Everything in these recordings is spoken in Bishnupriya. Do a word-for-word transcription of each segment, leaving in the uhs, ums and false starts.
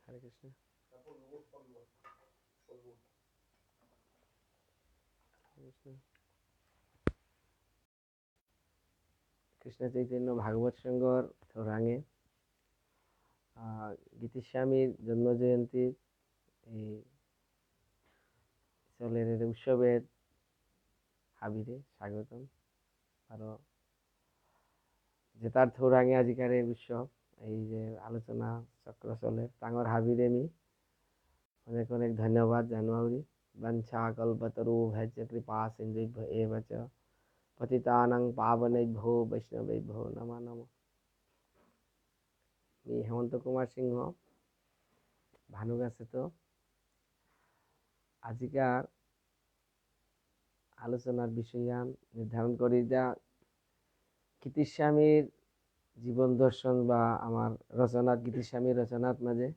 হরে কৃষ্ণ। কৃষ্ণ। কৃষ্ণ চৈতন্য ভাগবত সংঘর থৌরাঙে, আহ, গীতিস্বামীর জন্ম জয়ন্তী এই চলের উৎসবের হাবিরে স্বাগতম। আরো যেতার থৌরাঙে আজিকার এই উৎসব, এই যে আলোচনা চক্র চলের, তাঙর হাবিরে মি অনেক অনেক ধন্যবাদ জানাউরি। বাঞ্ছা কল্পতরুভ্যশ্চ কৃপা সিন্ধুভ্য এব চ। পতিতানাং পাবনেভ্যো বৈষ্ণবেভ্যো নমো নমঃ। মি হেমন্ত কুমার সিংহ, ভানুগাছেত্ত। আজিকার আলোচনার বিষয়হান নির্ধারণ করিতা গীতিস্বামীর জীবন দর্শন বা আমার রচনাত, গীতিস্বামীর রচনাত মাঝে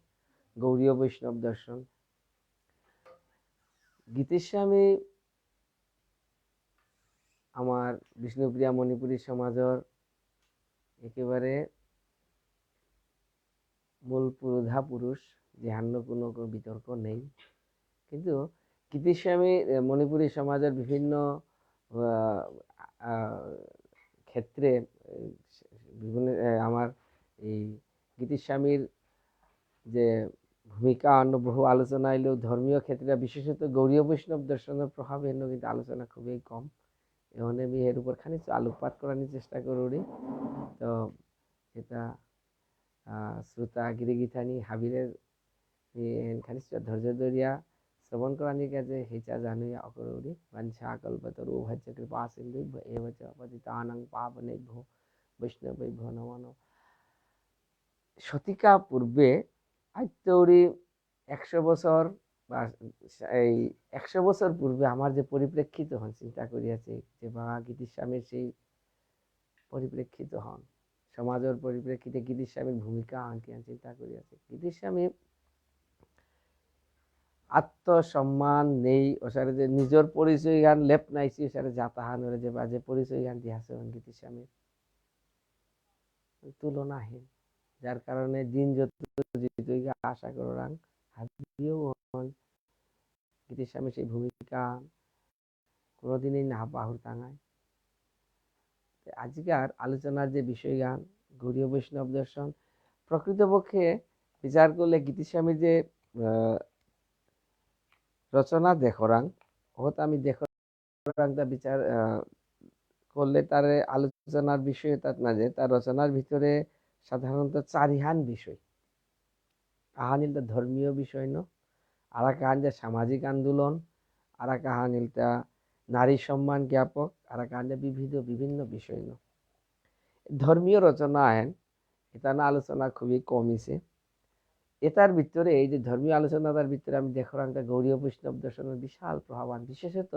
গৌড়ীয় বৈষ্ণব দর্শন। গীতিস্বামী আমার বিষ্ণুপ্রিয়া মণিপুরী সমাজর একেবারে মূল পুরোধা পুরুষ, যেহানলো কোনো, কোনো বিতর্ক নেই। কিন্তু গীতিস্বামী, এ, মণিপুরী সমাজর বিভিন্ন, আহ, আহ, ক্ষেত্রে, এ, বিভিন্ন, এ, আমার এই গীতিস্বামীর যে ভূমিকা অন্য বহু আলোচনা এলো, ধর্মীয় ক্ষেত্রে বিশেষত গৌড়ীয় বৈষ্ণব দর্শনর প্রভাব এহানলো কিন্তু আলোচনা খুবই কম। এহানে আমি এর উপর খানিক আলোকপাত করার চেষ্টা করুরি। তো এতা, আহ, শ্রোতা গিরিগিথানি হাবিরে, এ, খানিক ধৈর্য ধরিয়া শ্রবণ করানির কাজে হেচা জানুয়া অকরুরি। বাঞ্ছা কল্পতরুভ্যশ্চ কৃপা সিন্ধুভ্য এব চ। পতিতানাং পাবনেভ্যো বৈষ্ণবেভ্যো নমো নমঃ। শতিকা পূর্বে, আইত্তৌরি একশো বছর বা এই একশো বছর পূর্বে আমার যে পরিপ্রেক্ষিতহান চিন্তা করিয়াছি, যে বাবা গীতিস্বামীর সেই পরিপ্রেক্ষিতহান, সমাজর পরিপ্রেক্ষিতে গীতিস্বামীর ভূমিকাহান কিহান চিন্তা করিয়াছি। গীতিস্বামী আত্মসম্মান নেই, ওসারে যে নিজর পরিচয়হান লেপ নাইসি, ওসারে জাতাহানরে যে বাজে পরিচয়হান দিয়াছে গীতিস্বামীর তুলনাহীন, যার কারণে দিন যত যিতইগা আশা কররাং হাবিও অহান গীতিস্বামীর সেই ভূমিকা কোনোদিনই না পাহুরতাঙাই। আজিকার আলোচনার যে বিষয়হান গৌড়ীয় বৈষ্ণব দর্শন, প্রকৃতপক্ষে বিচার করলে গীতিস্বামীর যে, আহ, রচনা দেখরাং, অহাত আমি দেখ রাংতা বিচার, আহ, করলে তার আলোচনার বিষয় তাত না যায়, তার রচনার ভিতরে সাধারণত চারিহান বিষয়। আহান ইলতা ধর্মীয় বিষয় ন, আর আহান যে সামাজিক আন্দোলন, আর আহান ইলতা নারী সম্মান জ্ঞাপক, আর আহান যে বিবিধ বিভিন্ন বিষয় ন। ধর্মীয় রচনা আহেন, এতা না আলোচনা খুবই কম ইসে। এতার ভিতরে, এই যে ধর্মীয় আলোচনা, তার ভিতরে আমি দেখরাং তা গৌড়ীয় বৈষ্ণব দর্শনের বিশাল প্রভাবহান, বিশেষত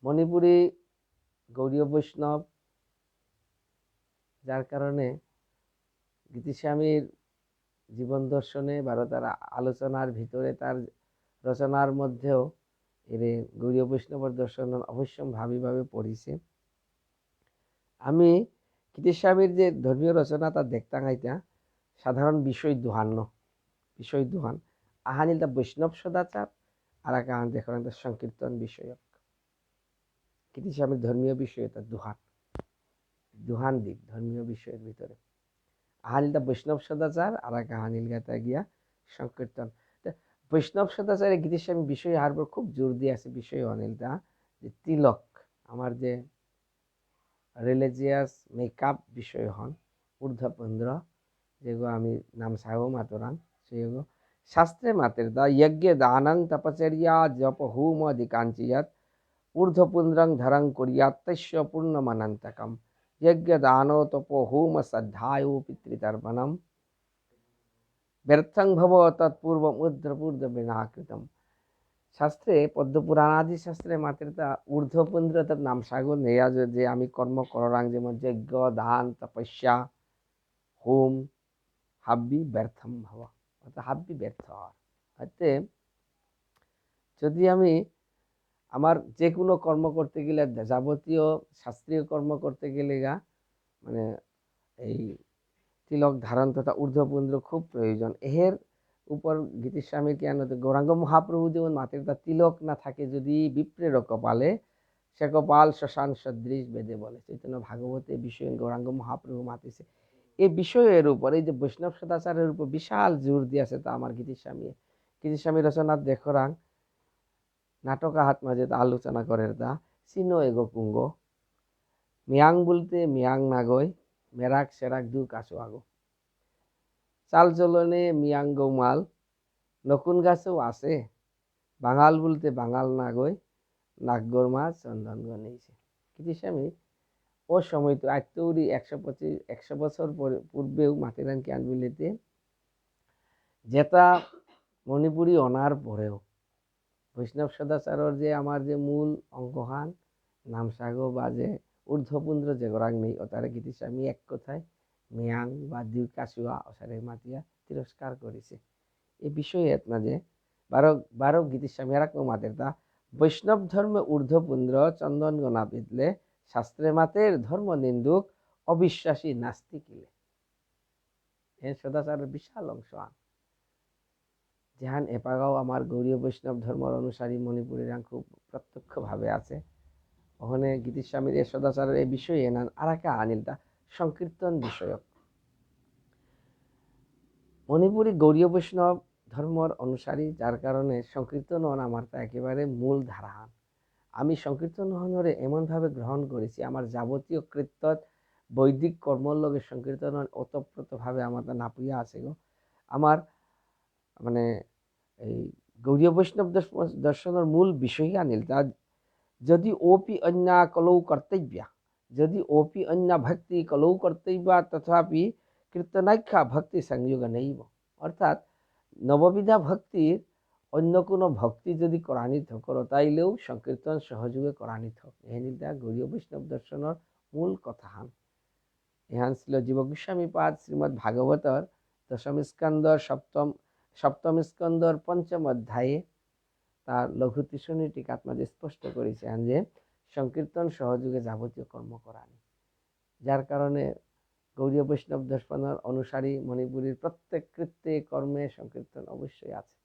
মণিপুরী গৌড়ীয় বৈষ্ণব, যার কারণে গীতিস্বামীর জীবন দর্শনে বা তার আলোচনার ভিতরে তার রচনার মধ্যেও এরে গৌড়ীয় বৈষ্ণবর দর্শন অবশ্যম্ভাবীভাবে পড়িছে। আমি গীতিস্বামীর যে ধর্মীয় রচনা তা দেখতাম আইতা সাধারণ বিষয় দুহান ন, বিষয় দুহান। আহান ইলতা বৈষ্ণব সদাচার, আর আহান দেখরাং তা সংকীর্তন বিষয়ক। গীতিস্বামীর ধর্মীয় বিষয় তা দুহান, দুহান দিক ধর্মীয় বিষয়ের ভিতরে। আহান ইলতা বৈষ্ণব সদাচার, আর আহান ইলগাতা গিয়া সংকীর্তন। তো বৈষ্ণব সদাচারে গীতিস্বামী বিষয় হারপর খুব জোর দিয়াছে, বিষয়হান ইলতা যে তিলক, আমার যে religious makeup বিষয়হান, ঊর্ধ্বপুন্দ্র, যেগো আমি নামসাগো মাতরাং, সেগো শাস্ত্রে মাতের তা যজ্ঞ দানং তপচর্যা জপ হোম আদিকাঞ্চি যৎ ঊর্ধ্বপুন্দ্রং ধরং কুর্যাৎ তস্য পুণ্যমনন্তকম। যজ্ঞ দান তপ হোম শ্রাদ্ধায় পিতৃতর্পণম। ব্যর্থং ভব তৎপূর্বম ঊর্ধ্বপুন্দ্র বিনা কৃতম। শাস্ত্রে, পদ্মপুরাণাদি শাস্ত্রে মাতের তা ঊর্ধ্বপুন্দ্র তার নামসাগো নেয়া যে, যে আমি কর্ম কররাং, যেমন যজ্ঞ, দান, তপস্যা, হোম, হাব্বি ব্যর্থম ভব, অর্থাৎ হাব্বি ব্যর্থ হয়। অর্থাৎ যদি আমি আমার যে কোনো কর্ম করতে গেলে, যাবতীয় শাস্ত্রীয় কর্ম করতে গেলে গা, মানে এই তিলক ধারণ তথা ঊর্ধ্বপুণ্ড খুব প্রয়োজন। এহের উপর গীতিস্বামীর কি আনতে গৌরাঙ্গ মহাপ্রভু যেমন মাতের তা তিলক না থাকে যদি বিপ্রের কপালে, সে কপাল শ্মশান সদৃশ বেদে বলে। চৈতন্য ভাগবতে এ বিষয়ে গৌরাঙ্গ মহাপ্রভু মাতিছে। এ বিষয়ের উপরে এই যে বৈষ্ণব সদাচারের উপর বিশাল জোর দিয়েছে তা আমার গীতিস্বামী। গীতিস্বামী রচনাত দেখরাং নাটক আহাত মাঝে তা আলোচনা করের তা, চিনো এগো কুঙ্গ, মিয়াং বলতে মিয়াং নাগই, মেরাক সেরাক দু কাছু আগো। চাল চলনে মিয়াং গৌমাল, নকুন গাছেও আছে, বাঙাল বলতে বাঙাল নাগই, নাগর মা চন্দন গনেছে। গীতিস্বামী ও সময় তো আত্মৌরি একশো পঁচিশ, একশো বছর পরে, পূর্বেও মাতেরান কি আনবিলেতে, যেটা মণিপুরী অনার পরেও বৈষ্ণব সদাচারর যে আমার যে মূল অঙ্গহান, নামসাগো বা যে ঊর্ধ্বপুণ্ড যে গরাং নেই, ওতারে গীতিস্বামী এক কথায় মিয়াং বা দিউকাসুয়া ওসারে মাতিয়া তিরস্কার করেছে। এ বিষয়ে এত না যে বারো, বারো গীতিস্বামী আর এক মাতের তা, বৈষ্ণব ধর্মে ঊর্ধ্বপুণ্ড চন্দন গনা বিদলে, শাস্ত্রে মাতের ধর্ম নিন্দুক অবিশ্বাসী নাস্তিক ইলে। এ সদাচারের বিশাল অংশ আন। যেহান এপাগাও আমার গৌড়ীয় বৈষ্ণব ধর্মর অনুসারী মণিপুরীরাং খুব প্রত্যক্ষভাবে আছে। ওখানে গীতিস্বামীর এ সদাচারের এই বিষয়ে এনান আরাকা আনিলতা সংকীর্তন বিষয়ক। মণিপুরী গৌড়ীয় বৈষ্ণব ধর্মর অনুসারী, যার কারণে সংকীর্তন অন আমার তা একেবারে মূল ধারাহান। আমি সংকীর্তন হনরে এমনভাবে গ্রহণ করেছি, আমার যাবতীয় কৃত্য বৈদিক কর্মর লগে সংকীর্তন হন ওতপ্রোতভাবে আমার তা নাপুইয়া আছে গো। আমার মানে এই গৌড়ীয় বৈষ্ণব দর্শ-, দর্শনর মূল বিষয় আনিল তা, যদি ওপি অন্যা কলৌ কর্তব্যা, যদি ওপি অন্যা ভক্তি কলৌ কর্তব্যা তথাপি কীর্তনাখ্যা ভক্তি সংযোগ নেইব। অর্থাৎ নববিধা ভক্তির অন্য কোনো ভক্তি যদি করানি থকর, তাইলেও সংকীর্তন সহযোগে করানি থক। এহানিতা গৌড়ীয় বৈষ্ণব দর্শনর মূল কথাহান। এহান শ্রীল জীব গোস্বামী পাদ শ্রীমদ্ ভাগবতর দশম স্কন্ধর সপ্তম, সপ্তম স্কন্ধর পঞ্চম অধ্যায়ে তার লঘু ত্রিশণী টিকাত মাঝে স্পষ্ট করেছে, আন যে সংকীর্তন সহযোগে যাবতীয় কর্ম করানি। যার কারণে গৌড়ীয় বৈষ্ণব দর্শনর অনুসারী মণিপুরীর প্রত্যেক কৃত্যে কর্মে সংকীর্তন অবশ্যই আছে।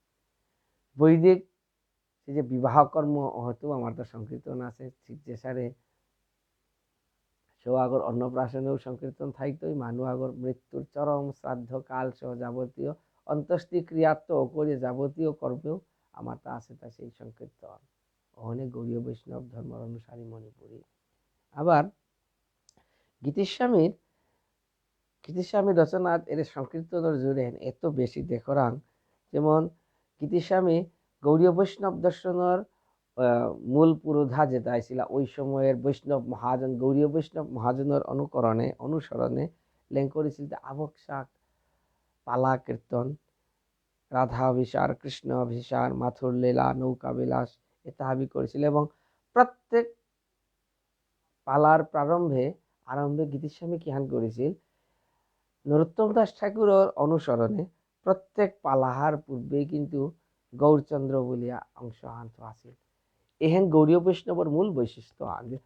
বৈদিক সেই যে বিবাহ কর্ম হয়তো আমার তো সংকীর্তন আছে, ঠিক যে সারে সৌ আগর অন্নপ্রাশনেও সংকীর্তন থাইতই, মানু আগর মৃত্যুর চরম শ্রাদ্ধ কাল সহ যাবতীয় অন্ত্যেষ্টিক্রিয়াত্ত করে যাবতীয় কর্মেও আমার তা আছে তা সেই সংকীর্তন। অহনে গৌড়ীয় বৈষ্ণব ধর্মর অনুসারী মণিপুরী। আবার গীতিস্বামীর, গীতিস্বামী রচনাত এর সংকীর্তনর জোরে এত বেশি দেখরাং, যেমন গীতিস্বামী গৌড়ীয় বৈষ্ণব দর্শনর, আহ, মূল পুরোধা যেটা আইছিলা, ওই সময়ের বৈষ্ণব মহাজন, গৌড়ীয় বৈষ্ণব মহাজনর অনুকরণে, অনুসরণে লেং করেছিল যে আবক শাক, পালা কীর্তন, রাধা অভিসার, কৃষ্ণ অভিসার, মাথুর লীলা, নৌকা বিলাস, এটা হাবি করেছিল। এবং প্রত্যেক পালার প্রারম্ভে, আরম্ভে গীতিস্বামী কিহান করেছিল, নরোত্তম দাস ঠাকুরর অনুসরণে প্রত্যেক পালাহার পূর্বে কিন্তু গৌরচন্দ্র বলিয়া অংশ আহান তো আছিল। এহেন গৌড়ীয় বৈষ্ণবর মূল বৈশিষ্ট্য আন যে,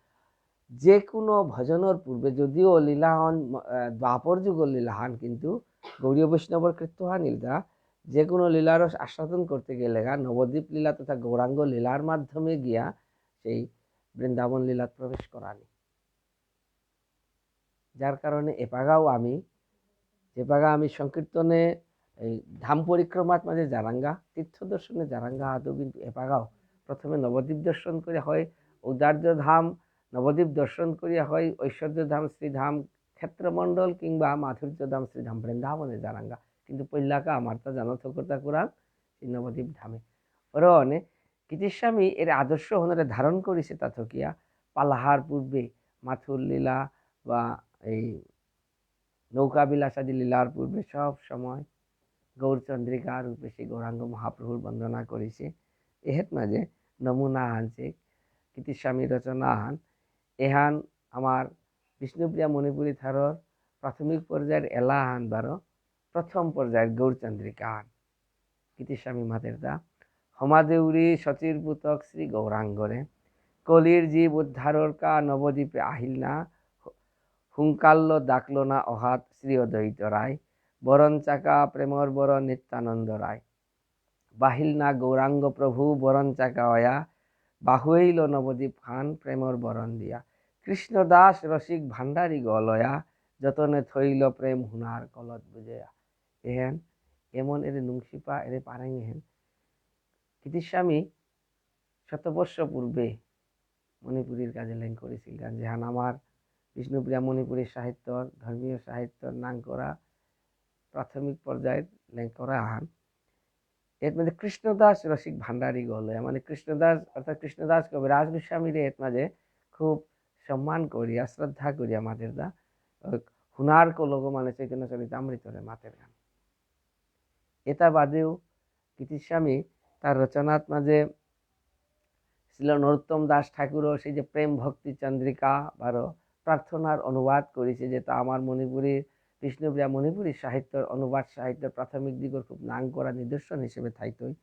যে কোনো ভজনর পূর্বে যদিও লীলাহান, আহ, দ্বাপর যুগর লীলাহান, কিন্তু গৌড়ীয় বৈষ্ণবর কৃত্যহান ইলতা, যে কোনো লীলারস আস্বাদন করতে গেলে গা নবদ্বীপ লীলা তথা গৌরাঙ্গ লীলার মাধ্যমে গিয়া সেই বৃন্দাবন লীলাত প্রবেশ করানি। যার কারণে এপাগাও আমি, যেপাগা আমি সংকীর্তনে এই ধাম পরিক্রমাত মাঝে যারাঙ্গা, তীর্থ দর্শনে যারাঙ্গা, আদৌ কিন্তু এপাগাও প্রথমে নবদ্বীপ দর্শন করে হয়, ঔদার্য ধাম, নবদ্বীপ দর্শন করিয়া হয় ঐশ্বর্য ধাম, শ্রীধাম, ক্ষেত্রমণ্ডল কিংবা মাধুর্য ধাম, শ্রীধাম বৃন্দাবনে যারাঙ্গা। কিন্তু পৈলাকা আমার তা জানা থকরতা কুরান এই নবদ্বীপ ধামে। ওরা অনে গীতিস্বামী এর আদর্শ হনরে ধারণ করেছে তা থকিয়া পালাহার পূর্বে মাথুর লীলা বা এই নৌকা বিলাস আদি লীলার পূর্বে সব সময় গৌরচন্দ্রিকা রূপে সেই গৌরাঙ্গ মহাপ্রভুর বন্দনা করেছে। এহেত মাঝে নমুনা আহান সে গীতিস্বামী রচনা আহান। এহান আমার বিষ্ণুপ্রিয়া মণিপুরী ঠারর প্রাথমিক পর্যায়ের এলা আহান বারো প্রথম পর্যায়ের গৌরচন্দ্রিকা আহান। গীতিস্বামী মাতের তা, হমাদেউরি শচীর পুতক শ্রী গৌরাঙ্গরে, কলির জীব উদ্ধারর কা নবদ্বীপে আহিল না, হুঙ্কাল্য ডাকল না অহাত শ্রী অদ্বৈত রায়, বরণ চাকা প্রেমর বর নিত্যানন্দ রায়। বাহিল না গৌরাঙ্গ প্রভু বরণ চাকা অয়া, বাহুইল নবদ্বীপ খান প্রেমর বরণ দিয়া। কৃষ্ণদাস রসিক ভাণ্ডারী গলয়া, যতনে থইল প্রেম হুনার কলত বুঝয়া। এহেন, এমন এরে নুংশিপা, এরে পারেং এহেন। গীতিস্বামী শতবর্ষ পূর্বে মণিপুরীর কাজে লেং করেছিল গান, যেহান আমার বিষ্ণুপ্রিয়া মণিপুরী সাহিত্যর, ধর্মীয় সাহিত্যর নাম করা প্রাথমিক পর্যায়ে লেং করা আহান। এর মধ্যে কৃষ্ণদাস রসিক ভাণ্ডারী গলয়া, মানে কৃষ্ণদাস, অর্থাৎ কৃষ্ণদাস কবিরাজ গোস্বামীরে এর মাঝে খুব সম্মান করিয়া, শ্রদ্ধা করিয়া মাতের দা, আহ, হুনার কলগ মানে চৈতন্য চরিতামৃতরে মাতের গান। এটা বাদেও গীতিস্বামী তার রচনাত মাঝে শ্রীল নরোত্তম দাস ঠাকুরর সেই যে প্রেম ভক্তি চন্দ্রিকা বারো প্রার্থনার অনুবাদ করেছে, যেটা আমার মণিপুরী, বিষ্ণুপ্রিয়া মণিপুরী সাহিত্যর অনুবাদ সাহিত্যর প্রাথমিক দিকর খুব নাম করা নিদর্শন হিসেবে থাইতই।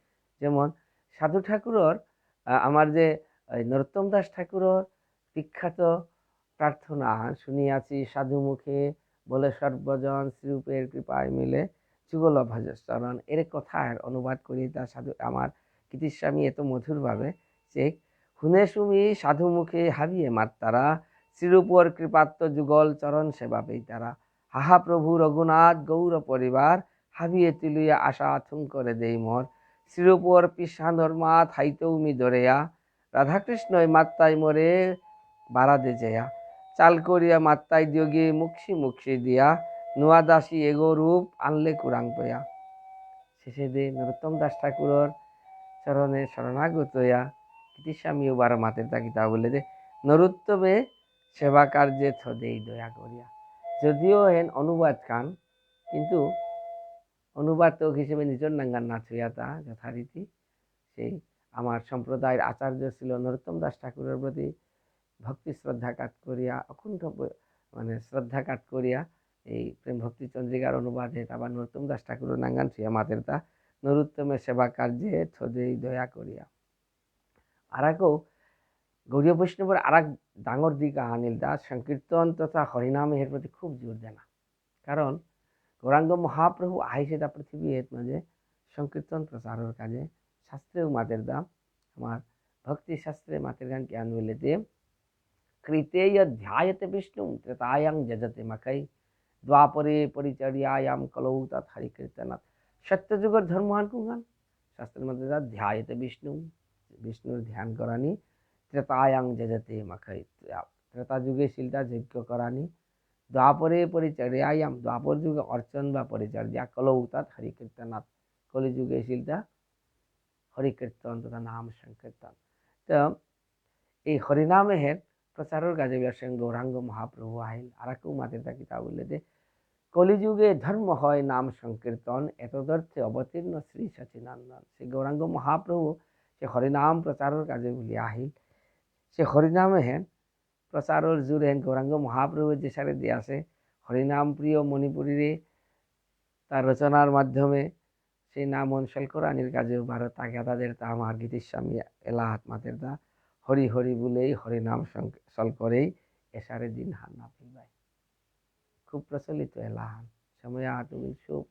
যেমন সাধু ঠাকুরর, আহ, আমার যে এই নরোত্তম দাস ঠাকুরর বিখ্যাত প্রার্থনা আহান, শুনিয়াছি সাধু মুখে বলে সর্বজন শ্রীরূপের কৃপায় মিলে যুগল ভজ চরণ। এর কথার অনুবাদ করি তা সাধু আমার গীতিস্বামী এত মধুরভাবে যে, হুনে সুমি সাধু মুখে হাবিয়ে মাত্তারা, শ্রীরূপর কৃপাত্ত যুগল চরণ সেবা পেইতারা। হাহা প্রভু রঘুনাথ গৌর পরিবার, হাবিয়ে তুলিয়া আশা থুঙ্করে দেই মোর। শ্রীরূপর পিসানর মা থাইতৌ মি দরেয়া, রাধাকৃষ্ণই মাত্তাই মোরে বারা দে যেয়া। চাল করিয়া মাত্তাই দিয়োগি মুকসি মুকসি দিয়া, নুয়া দাসী এগো রূপ আনলে কুরাং পেয়া। শেষে দে নরোত্তম দাস ঠাকুরর চরণে শরণাগত হইয়া গীতিস্বামীও বারো মাতের তা কিতা বলে দে, নরোত্তমে সেবা কার্যে থদেই দয়া করিয়া। যদিও হেন অনুবাদ খান, কিন্তু অনুবাদক হিসেবে নিজর নাঙ্গান না থইয়া তা যথারীতি সেই আমার সম্প্রদায়ের আচার্য শ্রীল নরোত্তম দাস ঠাকুরের প্রতি ভক্তি শ্রদ্ধা কাত করিয়া, অকুণ্ঠ ব-, মানে শ্রদ্ধা কাত করিয়া এই প্রেম ভক্তি চন্দ্রিকার অনুবাদে তারপর নরোত্তম দাস ঠাকুরের নাঙ্গান থইয়া মাতের তা নরোত্তমে সেবা কার্যে থদেই দয়া করিয়া। আরাকো গৌড়ীয় বৈষ্ণবর আরাক ডাঙর দিক আহানিল দা সংকীর্তন তথা হরিনাম এর প্রতি খুব জোর দেনা। কারণ গৌরাঙ্গ মহাপ্রভু আহিছে দা পৃথিবী এত মাঝে সংকীর্তন প্রচারর কাজে। শাস্ত্রেও মাতের দা, আমার ভক্তি শাস্ত্রে মাতের গান কি আনবেলেতে, কৃতে ধ্যায়তে বিষ্ণু ত্রেতায়াং যজতে মখৈ, দ্বাপরে পরিচর্যায়াম কলৌ তৎ হরিকীর্তনাৎ। সত্যযুগর ধর্মহান কুঙ্গান? শাস্ত্রের মধ্যে দা ধ্যায়তে বিষ্ণু, বিষ্ণুর ধ্যান করানি, ত্রেতায়াং যজতে মখৈ, ত্রেতা যুগে শিলতা যজ্ঞ করানি, দ্বাপরে পরিচর্যায়াম, দ্বাপর যুগে অর্চন বা পরিচর্যা, কলৌ তৎ হরিকীর্তনাৎ, কলিযুগে শিলতা হরিকীর্তন তথা নাম সংকীর্তন। তো এই হরিনাম এহের প্রচারর কাজে বিরাট স্বয়ং গৌরাঙ্গ মহাপ্রভু আহিল। আরাকু মাতের তা কিতা বললে যে, কলিযুগে ধর্ম হয় নাম সংকীর্তন, এতদর্থে অবতীর্ণ শ্রী সচিনন্দন। সে গৌরাঙ্গ মহাপ্রভু সে হরিনাম প্রচারর কাজে বলি আহিল। সে হরিনাম এহেন প্রচারর জোর এহেন গৌরাঙ্গ মহাপ্রভু যে সারে দিয়াছে, হরিনাম প্রিয় মণিপুরীরে তার রচনার মাধ্যমে সেই নাম অঞ্চল করানির কাজেও বারো তাগিয়া তাদের তা আমার গীতিস্বামী এলাহাত মাতের তা, হরি হরি বলেই হরিনাম সংক-, সল করেই এসারে দিন হার না পেইবাই। খুব প্রচলিত এলাহান। সময় আর তুমি সব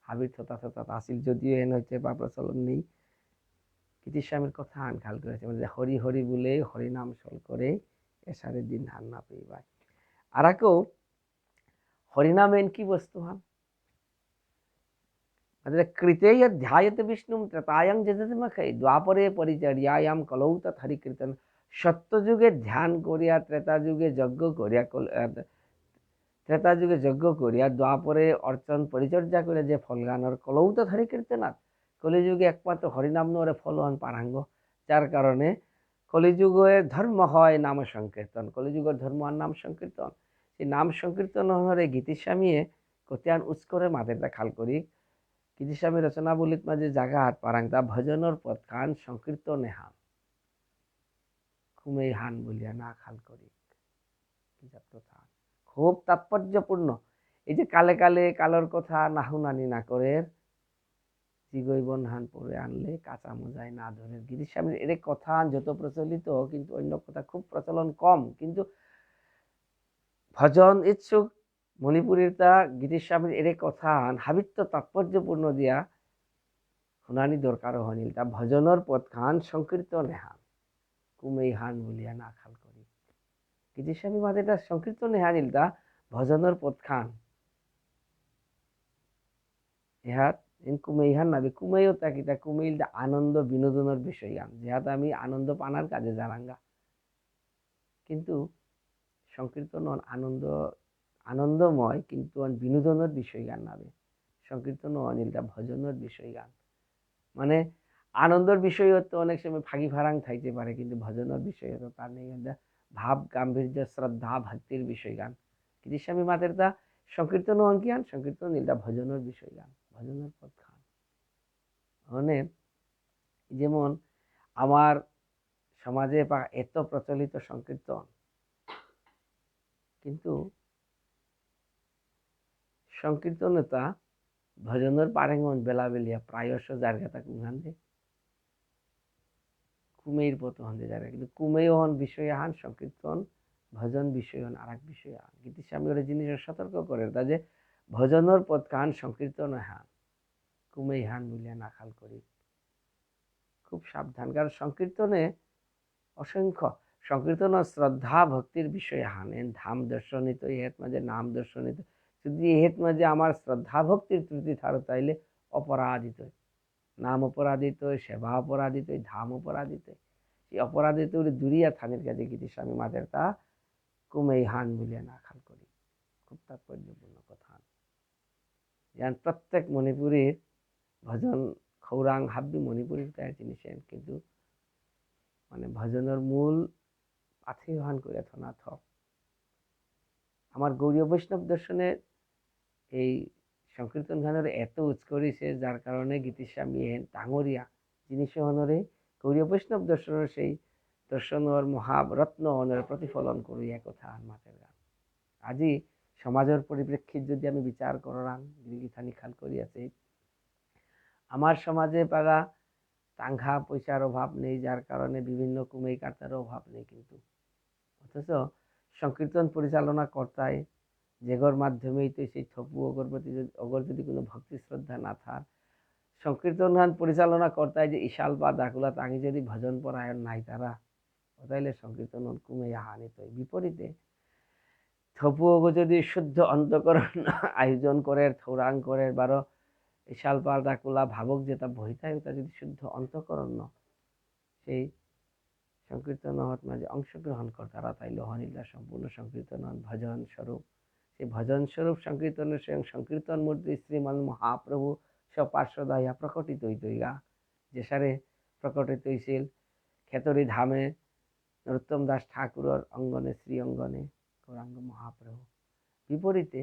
হাবির থতা থতা আসিল, যদিও এন হইতে বা প্রচলন নেই। গীতিস্বামীর কথা আন খাল করেছে, মানে, হরি হরি বলেই হরিনাম সল করেই এসারে দিন হার না পেইবাই। আরাকো হরিনাম এন কি বস্তু হান? মানে, কৃতে ধ্যায়তে বিষ্ণুম ত্রেতায়াং যজতে মখৈ, দ্বাপরে পরিচর্যায়াম কলৌ তৎ হরিকীর্তন। সত্যযুগে ধ্যান করিয়া, ত্রেতা যুগে যজ্ঞ করিয়া, কল-, আহ, ত্রেতা যুগে যজ্ঞ করিয়া, দ্বাপরে অর্চন পরিচর্যা করে যে ফলগানর কলৌ তৎ হরিকীর্তনাৎ, কলিযুগে একমাত্র হরিনাম নরে ফলহান পারাঙ্গ, যার কারণে কলিযুগের ধর্ম হয় নাম সংকীর্তন। কলিযুগের ধর্ম আর নাম সংকীর্তন। সেই নাম সংকীর্তন হরে গীতিস্বামীয়ে কতিয়ান উৎস করে মাতের তা খাল করি। গীতিস্বামী রচনাবলীত মাঝে জাগা হাত পারাংতা ভজনর পথ খান সংকীর্তন এহান। খুমেই হান বলিয়া না খাল করি। কি জাত কথা? খুব তাৎপর্যপূর্ণ। এই যে কালে কালে কালর কথা না হুনানি না করের, জিগই বনহান পরে আনলে কাঁচা মজায় না ধরে। গীতিস্বামীর এর কথা যত প্রচলিত, কিন্তু অন্য কথা খুব প্রচলন কম। কিন্তু ভজন ইচ্ছুক মণিপুরীর তা গীতিস্বামীর এরে কথা হান হাবিত্ত তাৎপর্যপূর্ণ দিয়া শুনানি দরকার হনিল তা ভজনর পথ খান সংকীর্তন এহান কুমেই হান বুলিয়া না খাল করি। গীতিস্বামী মাতে তা সংকীর্তন এহান ইলতা ভজনর পথ খান। এহাত ইন কুমেই হান নাবে কুমেইও তা কিতা কুমেইল তা আনন্দ বিনোদনর বিষয় গান যেহাত আমি আনন্দ পানার কাজে জারাঙ্গা। কিন্তু সংকীর্তন অন আনন্দ, আনন্দময়, কিন্তু অন বিনোদনর বিষয় গান নাবে। সংকীর্তন অন ইলতা ভজনর বিষয় গান। মানে আনন্দর বিষয় তো অনেক সময় ফাগি ফারাং থাইতে পারে, কিন্তু ভজনর বিষয় তো তার নেই। এটা ভাব গাম্ভীর্য, শ্রদ্ধা, ভক্তির বিষয় গান। গীতিস্বামী মাতের তা সংকীর্তন অন কি গান? সংকীর্তন ইলতা ভজনর বিষয় গান, ভজনর পথ গান। মানে যেমন আমার সমাজে পা এত প্রচলিত সংকীর্তন, কিন্তু সংকীর্তন এতা ভজনর পারেঙন বেলা বেলিয়া প্রায়শ জারগাতা কুংহান দে। কুমেইর পথ হান দে জারগা। কিন্তু কুমেই হন বিষয় আহান সংকীর্তন, ভজন বিষয় হন আর এক বিষয় আহান। গীতিস্বামী ওরে জিনিস সতর্ক করে তা যে ভজনর পথ কাহান সংকীর্তন হান। কুমেই হান বুলিয়া না খাল করি। খুব সাবধান, কারণ সংকীর্তনে অসংখ্য সংকীর্তন শ্রদ্ধা ভক্তির বিষয় আহান। এন ধাম দর্শনিত, এহেত মাঝে নাম দর্শনিত। যদি এহেত মাঝে আমার শ্রদ্ধা ভক্তির ত্রুটি থার তাইলে অপরাধিত, নাম অপরাধিত, সেবা অপরাধিত, ধাম অপরাধিত। এই অপরাধিত দূরিয়া থানির কাজে গীতিস্বামী মাতের তা কুমেই হান বুলিয়া না খাল করি। খুব তাৎপর্যপূর্ণ কথা। যেমন প্রত্যেক মণিপুরীর ভজন খৌরাং হাব্বি মণিপুরীর তাই জিনিস, কিন্তু মানে ভজনর মূল পাথেয় হান করে থনা থক। আমার গৌড়ীয় বৈষ্ণব দর্শনে এই সংকীর্তন গানের এত উৎকরিছে, যার কারণে গীতিস্বামী এহেন ডাঙরিয়া জিনিস হনরে গৌড়ীয় বৈষ্ণব দর্শনের সেই দর্শনর মহারত্ন হনরে প্রতিফলন করিয়া কথা আর মাতের গান। আজি সমাজর পরিপ্রেক্ষিত যদি আমি বিচার করাং, গিরিগিথানি খাল করি আছে, আমার সমাজে পাগা টাকা পয়সার অভাব নেই, যার কারণে বিভিন্ন কুমেই কার্তারও অভাব নেই, কিন্তু অথচ সংকীর্তন পরিচালনা কর্তায় যেগর মাধ্যমেই তো সেই থপু অগর প্রতি যদি, অগর যদি কোনো ভক্তি শ্রদ্ধা না থার, সংকীর্তন গান পরিচালনা কর্তায় যে ইশালপা ডাকুলা তাকে যদি ভজন পরায়ণ নাই তারা, তাইলে সংকীর্তন কুমেই হানিত। বিপরীতে থপু অগ যদি শুদ্ধ অন্তঃকরণ আয়োজন করে, থৌরাং করে, বারো ইশালপা ডাকুলা ভাবক যেটা বহিতায়, ওটা যদি শুদ্ধ অন্তঃকরণ ন, সেই সংকীর্তন হত মাঝে অংশগ্রহণ করতারা, তাইলে হনিলা সম্পূর্ণ সংকীর্তন ভজন স্বরূপ। সেই ভজন স্বরূপ সংকীর্তনের স্বয়ং সংকীর্তন মূর্তি শ্রীমান মহাপ্রভু স্বপার্শ্বদায়া প্রকটিত হইতইগা, যে সারে প্রকটিত হইছিল খেতরি ধামে নরোত্তম দাস ঠাকুরর অঙ্গনে, শ্রী অঙ্গনে গৌরাঙ্গ মহাপ্রভু। বিপরীতে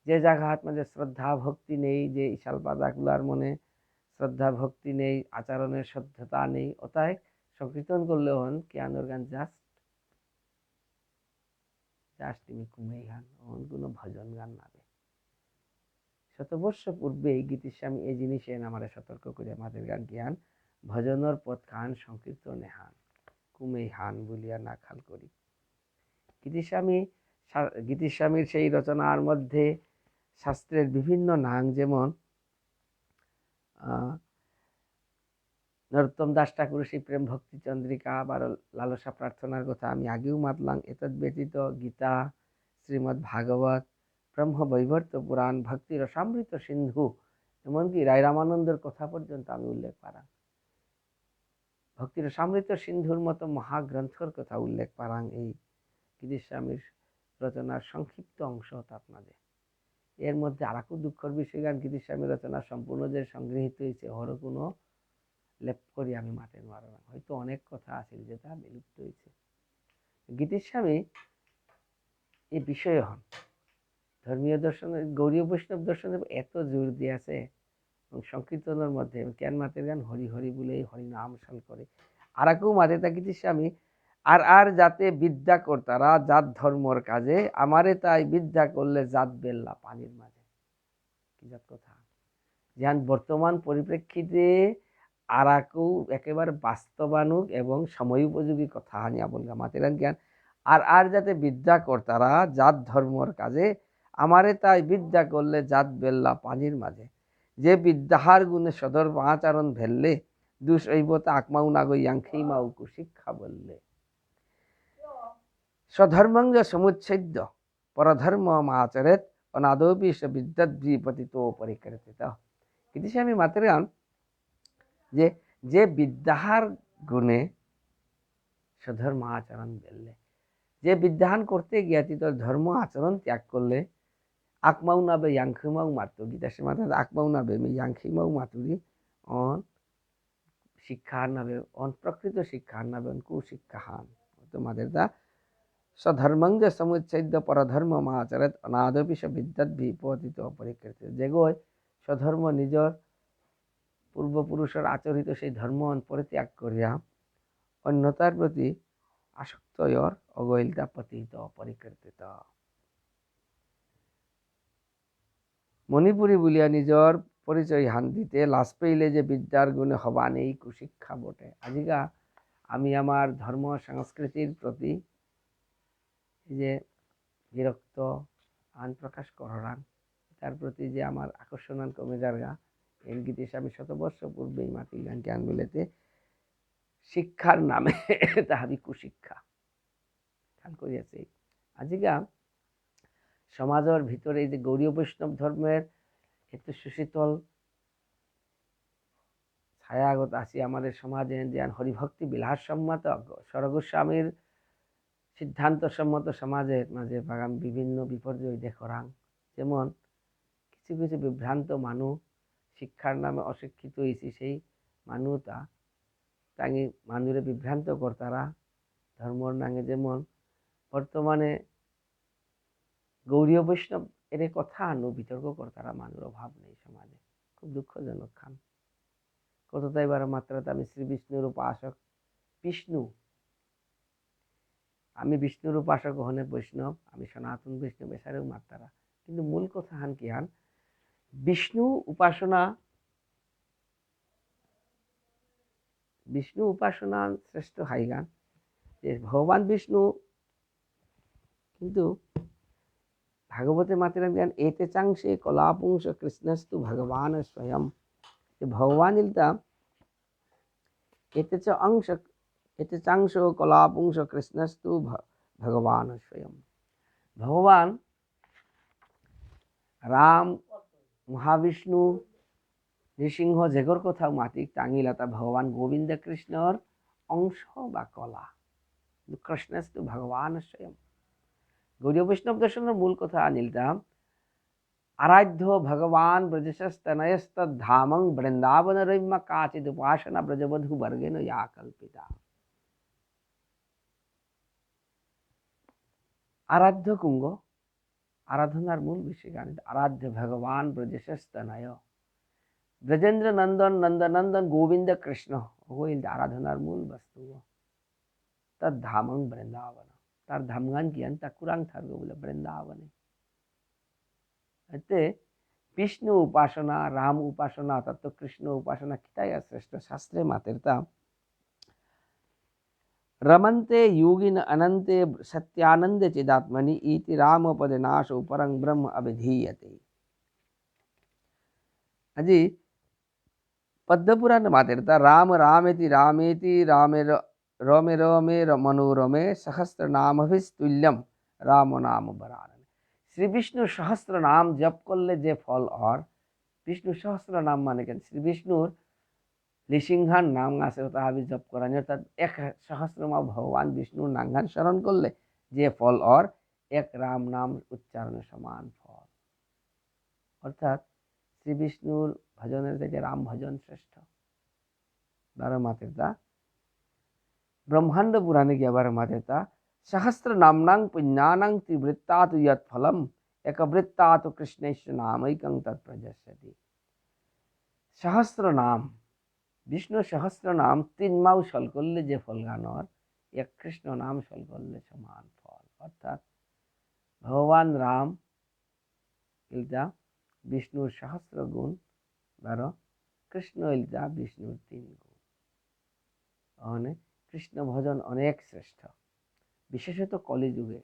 যে জায়গাত মাঝে শ্রদ্ধা ভক্তি নেই, যে ইশালপা ডাকুলার মনে শ্রদ্ধা ভক্তি নেই, আচরণের শুদ্ধতা নেই, ওটাই সংকীর্তন করলে হন কিয়ানোর গান just, just তুমি কুমেই গান, অন কোনো ভজন গান নাবে। শতবর্ষ পূর্বে গীতিস্বামী এই জিনিসে আমারে সতর্ক করে আমাদের গান কিয়ান ভজনর পথ খান সংকীর্তনে হান, কুমেই হান বুলিয়া না খাল করি। গীতিস্বামী সা-, গীতিস্বামীর সেই রচনার মধ্যে শাস্ত্রের বিভিন্ন নাম, যেমন, আহ, নরোত্তম দাস ঠাকুর সেই প্রেম ভক্তি চন্দ্রিকা বা লালসা প্রার্থনার কথা আমি আগেও মাতলাম। এতদ ব্যতীত গীতা, শ্রীমদ্ ভাগবত, ব্রহ্ম বৈবর্ত পুরাণ, ভক্তি রসামৃত সিন্ধু, এমনকি রায় রামানন্দর কথা পর্যন্ত আমি উল্লেখ করাম। ভক্তি রসামৃত সিন্ধুর মতো মহাগ্রন্থর কথা উল্লেখ করাং এই গীতিস্বামীর রচনার সংক্ষিপ্ত অংশ তার মাঝে। এর মধ্যে আরাকু দুঃখর বিষয় গান গীতিস্বামীর রচনা সম্পূর্ণ যে সংগৃহীত হয়েছে, হর কোনো লেপ করি আমি মাতে নোয়ারাম। হয়তো অনেক কথা আছিল যেটা বিলুপ্ত হয়েছে। গীতিস্বামী এই বিষয়ে হন ধর্মীয় দর্শনে, গৌড়ীয় বৈষ্ণব দর্শনে এত জোর দিয়ে আছে এবং সংকীর্তনের মধ্যে কেন মাতের গান হরি হরি বলে হরি নাম স্মরণ করে। আরাকু মাতে তা গীতিস্বামী, আর আর জাতে বিদ্যা করতারা জাত ধর্মর কাজে, আমারে তাই বিদ্যা করলে জাত বেল্লা পানির মাঝে। কি জাত কথা? যেহান বর্তমান পরিপ্রেক্ষিতে আরাকু একেবারে বাস্তবানুগ এবং সময়োপযোগী কথা হানি আবলগা মাতেরান জ্ঞান। আর আর যাতে বিদ্যা করতারা জাত ধর্মর কাজে, আমারে তাই বিদ্যা করলে জাত বেল্লা পানির মাঝে। যে বিদ্যাহার গুণে সধর্ম আচরণ ভেললে, দুষ অইব তা আকমাউ নাগই ইয়াংখেইমাউ কুশিক্ষা বললে। স্বধর্মং যে সমুচ্ছেদ্য পরধর্ম মাচরেত, অনাদপি স বিদ্যাদ্ভি পতিতো পরিকীর্তিত। কিন্তু সে আমি মাতেরাম যে, যে বিদ্যাহার গুণে স্বধর্ম আচরণ বেললে, যে বিদ্যাহান করতে গিয়া তি তোর ধর্ম আচরণ ত্যাগ করলে, আকমাউ নাবে ইয়াংখেইমাউ মাতু, গীতা সে মাতে আকমাউ নাবে মি ইয়াংখেইমাউ মাতুরি, অন শিক্ষাহান নাবে, অন প্রকৃত শিক্ষাহান নাবে, অন কুশিক্ষাহান। তো মাতেরতা স্বধর্মং যে সমুচ্ছেদ্য পরধর্ম মাচরেত, অনাদপি স বিদ্যাদ্ভি পতিতো পরিকীর্তিত। যেগই স্বধর্ম নিজর পূর্বপুরুষর আচরিত সেই ধর্ম অন পরিত্যাগ করিয়া অন্যতার প্রতি আসক্ত অর, অগ ইলতা পতিত পরিকীর্তিত। মণিপুরী বুলিয়া নিজর পরিচয়হান দিতে লাজ পেইলে যে বিদ্যার গুণে হবা নেই কুশিক্ষা বটে। আজিকা আমি আমার ধর্ম সংস্কৃতির প্রতি এই যে বিরক্ত আন প্রকাশ কররাং, তার প্রতি যে আমার আকর্ষণ আন কমে যারগা, এন গীতিস্বামী শতবর্ষ পূর্বেই মাতিলাং জ্ঞান মিলেতে শিক্ষার নামে তা হাবি কুশিক্ষা। খান করিয়াছে। আজিকা সমাজর ভিতরে এই যে গৌড়ীয় বৈষ্ণব ধর্মের এত সুশীতল ছায়াগত আসি আমাদের সমাজে, যেন হরিভক্তি বিলাস সম্মত, সরগোস্বামীর সিদ্ধান্ত সম্মত সমাজের মাঝে বাগান বিভিন্ন বিপর্যয় দেখরাং। যেমন কিছু কিছু বিভ্রান্ত মানু শিক্ষার নামে অশিক্ষিত হয়েছি, সেই মানুতা তাঙি মানুরে বিভ্রান্ত করতারা ধর্মর নাঙে। যেমন বর্তমানে গৌড়ীয় বৈষ্ণব এরে কথা আনো বিতর্ক করতারা মানুর অভাব নেই সমাজে। খুব দুঃখজনক খান। কততাই বারো মাত্রাতে আমি শ্রী বিষ্ণুর উপাসক, বিষ্ণু, আমি বিষ্ণুর উপাসক হনে বৈষ্ণব, আমি সনাতন বৈষ্ণব, এসারেও মাত্তারা। কিন্তু মূল কথা হান কি হান? বিষ্ণু উপাসনা, বিষ্ণু উপাসনা শ্রেষ্ঠ হাইগান, যে ভগবান বিষ্ণু, কিন্তু ভাগবতে মাতিরাম জ্ঞান, "এতে চাংশে কলাপুংস কৃষ্ণস্তু ভগবান স্বয়ং।" যে ভগবান ইলতা, "এতে চ অংশ, এতে চাংশো কলাপুংস কৃষ্ণস্তু ভ-, ভগবান স্বয়ং।" ভগবান রাম, মহাবিষ্ণু, নৃসিংহ যেগর কথা মাতিক তাঙিলাতা ভগবান গোবিন্দ কৃষ্ণর অংশ বা কলা। কৃষ্ণস্তু ভগবান স্বয়ং। গৌড়ীয় বৈষ্ণব দর্শনর মূল কথা আনিলতা, "আরাধ্য ভগবান ব্রজেশস্তনয়স্তদ্ধামং বৃন্দাবন রম্য কাচিদ উপাসনা ব্রজবধূ বর্গেণ ইয়া কল্পিতা।" আরাধ্য কুঙগ, আরাধনার মূল বিষয় গান, আরাধ্য ভগবান ব্রজেশস্তনয়। ব্রজেন্দ্র নন্দন, নন্দনন্দন গোবিন্দ কৃষ্ণ, অগ ইলতা আরাধনার মূল বস্তু। তদ্ধামং বৃন্দাবন, তার ধামগান কিয়ান তা কুরাং থারগ বুলে বৃন্দাবনে। এতে বিষ্ণু উপাসনা, রাম উপাসনা, তত কৃষ্ণ উপাসনা কিতাই শ্রেষ্ঠ শাস্ত্রে মাতেরতা। "রমন্তে যোগিন অনন্তে সত্যানন্দে চিদাত্মনি ইতি রামপদে নাশৌ পরং ব্রহ্ম অভিধীয়তে।" আজি পদ্মপুরাণ মাতেরতা, "রাম রামেতি রামেতি রামে র-, রমে রমে র-, মনোরমে সহস্রনামভিস্তুল্যম রাম নাম বরাননে।" শ্রী বিষ্ণুর সহস্র নাম জপ করলে যে ফল অর, বিষ্ণু সহস্র নাম মানে কেন? শ্রী বিষ্ণুর লিসিংহান নাম আছে, ওটা হাবি জপ করানি, অর্থাৎ এক সহস্র মা ভগবান বিষ্ণুর নামহান স্মরণ করলে যে ফল অর, এক রাম নাম উচ্চারণ সমান ফল। অর্থাৎ শ্রী বিষ্ণুর ভজনের থেকে রাম ভজন শ্রেষ্ঠ। বারো মাতেরতা, ব্রহ্মাণ্ড পুরাণে গিয়া বারো মাতেরতা, "সহস্র নামনাং পুণ্যানাং ত্রিবৃত্তাতু যৎ ফলম, এক বৃত্তাতু কৃষ্ণস্য নামৈকং তৎ প্রযস্যতি।" সহস্র নাম, বিষ্ণু সহস্র নাম তিন মাউ সল করলে যে ফলগান অর, এক কৃষ্ণ নাম সল করলে সমান ফল। অর্থাৎ ভগবান রাম ইলতা বিষ্ণুর সহস্র গুণ, বারো কৃষ্ণ ইলতা বিষ্ণুর তিন গুণ। অনে কৃষ্ণ ভজন অনেক শ্রেষ্ঠ। বিশেষত কলিযুগে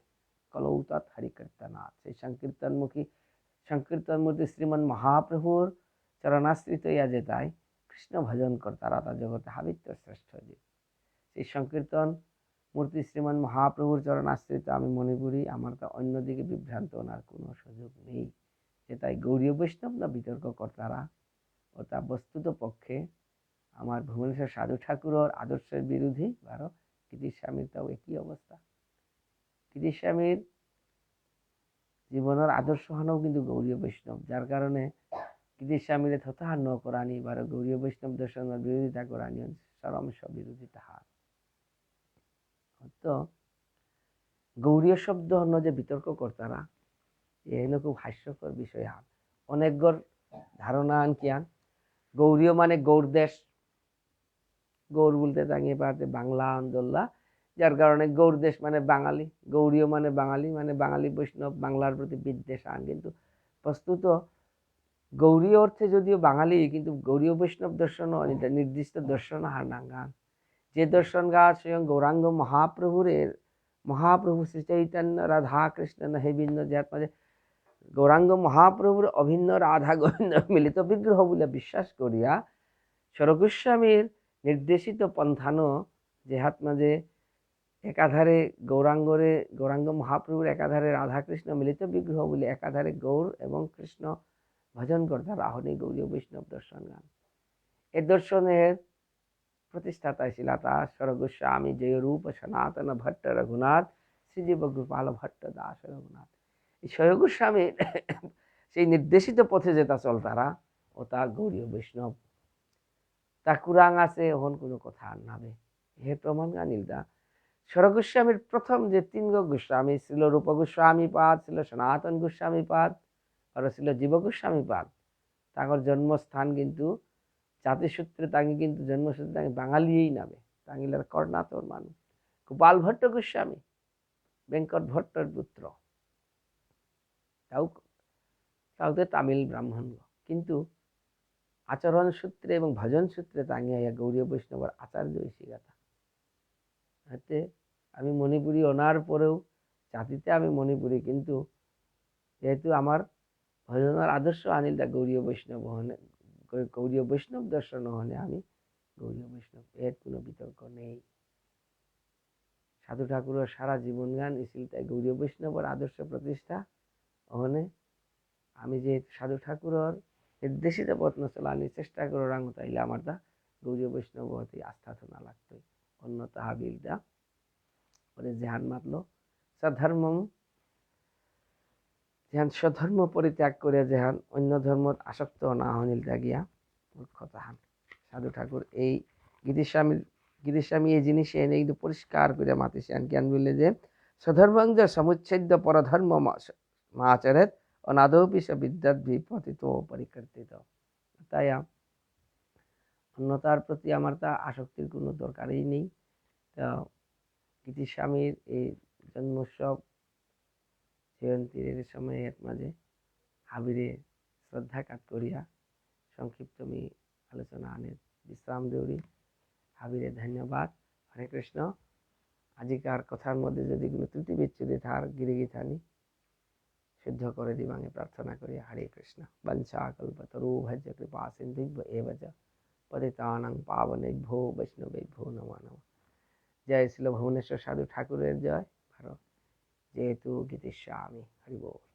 কলৌ তৎ হরিকীর্তনাৎ। সেই সংকীর্তনমুখী, সংকীর্তনমূর্তি শ্রীমন মহাপ্রভুর চরণাশ্রিত ইয়া যেতাই কৃষ্ণ ভজন কর্তারা তা জগতে হাবিত্ত শ্রেষ্ঠ যে। সেই সংকীর্তন মূর্তি শ্রীমন মহাপ্রভুর চরণাশ্রিত আমি মণিপুরী, আমার তা অন্যদিকে বিভ্রান্ত হওয়ার কোনো সুযোগ নেই। যেতাই গৌড়ীয় বৈষ্ণব না বিতর্ক কর্তারা, ও তা বস্তুত পক্ষে আমার ভুবনেশ্বর সাধু ঠাকুরর আদর্শের বিরোধী, বারো গীতিস্বামীর তাও একই অবস্থা। গীতিস্বামীর জীবনর আদর্শ হানও কিন্তু গৌড়ীয় বৈষ্ণব, যার কারণে গীতিস্বামীরে থতা ন করানি, বারো গৌড়ীয় বৈষ্ণব দর্শনর বিরোধিতা করানি, চরম স্ববিরোধিতা হান। তো গৌড়ীয় শব্দ হন যে বিতর্ক কর্তারা, এহান খুব হাস্যকর বিষয় হান। অনেকগর ধারণা আন কিয়ান, গৌড়ীয় মানে গৌড় দেশ, গৌড় বলতে তাঙে পারতে বাংলা আন্দোলনা, যার কারণে গৌড় দেশ মানে বাঙালি, গৌড়ীয় মানে বাঙালি, মানে বাঙালি বৈষ্ণব, বাংলার প্রতি বিদ্বেষ আন। কিন্তু বস্তুত গৌড়ীয় অর্থে যদিও বাঙালি, কিন্তু গৌড়ীয় বৈষ্ণব দর্শন নির্দিষ্ট দর্শন হার নাঙ্গান। যে দর্শনগা স্বয়ং গৌরাঙ্গ মহাপ্রভুরে, মহাপ্রভু শ্রী চৈতন্য রাধাকৃষ্ণ নহে ভিন্ন, যার মাঝে গৌরাঙ্গ মহাপ্রভুর অভিন্ন রাধা গোবিন্দ মিলিত বিগ্রহ বলে বিশ্বাস করিয়া ষড়গোস্বামীর নির্দেশিত পন্থানো, যেহাত মাঝে একাধারে গৌরাঙ্গরে, গৌরাঙ্গ মহাপ্রভুর একাধারে রাধাকৃষ্ণ মিলিত বিগ্রহ বলে একাধারে গৌর এবং কৃষ্ণ ভজন করতে রাহনি গৌড়ীয় বৈষ্ণব দর্শনগান। এ দর্শনের প্রতিষ্ঠাতা ছিল তা ষড়গোস্বামী জয়রূপ সনাতন ভট্ট রঘুনাথ শ্রীজীব গোপাল ভট্ট দাস রঘুনাথ। এই ষড়গোস্বামী সেই নির্দেশিত পথে যেটা চলতারা, ওটা গৌড়ীয় বৈষ্ণব। তা কুরাং আছে, ওহন কোনো কথা আর নাবে। হে প্রমাণ আনিল দা। ষড়গোস্বামীর প্রথম যে তিন গো গোস্বামী, শ্রীল রূপ গোস্বামী পাদ, শ্রীল সনাতন গোস্বামী পাদ, আর শ্রীল জীব গোস্বামী পাদ, তাঙ্গর জন্মস্থান কিন্তু জাতিসূত্রে তাঙ্গি কিন্তু জন্মসূত্রে তাঙ্গি বাঙালিয়েই নাবে। তাঙ্গিলার কর্ণাটকর মানুষ। গোপাল ভট্ট গোস্বামী, ভেঙ্কট ভট্টর পুত্র। তাও, তাও তো তামিল ব্রাহ্মণ। কিন্তু আচরণ সূত্রে এবং ভজন সূত্রে তাঙ্গি আয়া গৌড়ীয় বৈষ্ণবর আচার্য হয়েছি গাথা। হাতে আমি মণিপুরী অনার পরেও জাতিতে আমি মণিপুরী, কিন্তু যেহেতু আমার ভজনর আদর্শ আনিল দা গৌড়ীয় বৈষ্ণব হনে, গৌ-, গৌড়ীয় বৈষ্ণব দর্শন হনে আমি গৌড়ীয় বৈষ্ণব, এর কোনো বিতর্ক নেই। সাধু ঠাকুরর সারা জীবনগান ইসিল তাই গৌড়ীয় বৈষ্ণবর আদর্শ প্রতিষ্ঠা হনে। আমি যে সাধু ঠাকুরর নির্দেশিত পথ চলানি চেষ্টা করে রাঙ তাইলে আমার তা গৌড়ীয় বৈষ্ণব হতে আস্থা তো না লাগতই, অন্যতা হাবিল দা। ওরে যেহান মাতলো, সধর্মম, যেহান স্বধর্ম পরিত্যাগ করে যেহান অন্য ধর্মত আসক্ত না হনিল তা গিয়া মূর্খতা হান। সাধু ঠাকুর এই গীতিস্বামীর, গীতিস্বামী এই জিনিস এনে কিন্তু পরিষ্কার করে মাতিছে। আর জ্ঞান বললে যে, "স্বধর্মং য সমুচ্ছেদ্য পরধর্ম মা-, মাচরেৎ, অনাদৌপি স বিদ্যাদ্ভি পতিতো পরিকীর্তিত।" তাই আ-, অন্যতার প্রতি আমার তা আসক্তির কোনো দরকারই নেই। তো গীতিস্বামীর এই জন্মোৎসব জয়ন্তীর এই সময় এর মাঝে হাবিরে শ্রদ্ধা কাত করিয়া সংক্ষিপ্ত আমি আলোচনা আনে বিশ্রাম দেউরি। হাবিরে ধন্যবাদ। হরে কৃষ্ণ। আজিকার কথার মধ্যে যদি কোনো ত্রুটি বিচ্যুতি থার, গিরিগিথানি শুদ্ধ করে দিবাঙে প্রার্থনা করি। হরে কৃষ্ণ। বাঞ্ছা কল্পতরুভ্যশ্চ কৃপা সিন্ধুভ্য এব চ পতিতানাং পাবনেভ্যো বৈষ্ণবেভ্যো নমো নমঃ। জয় শ্রীল ভুবনেশ্বর সাধু ঠাকুরের জয়। ভারত যেহেতু গীতিস্বামী। হরি বল।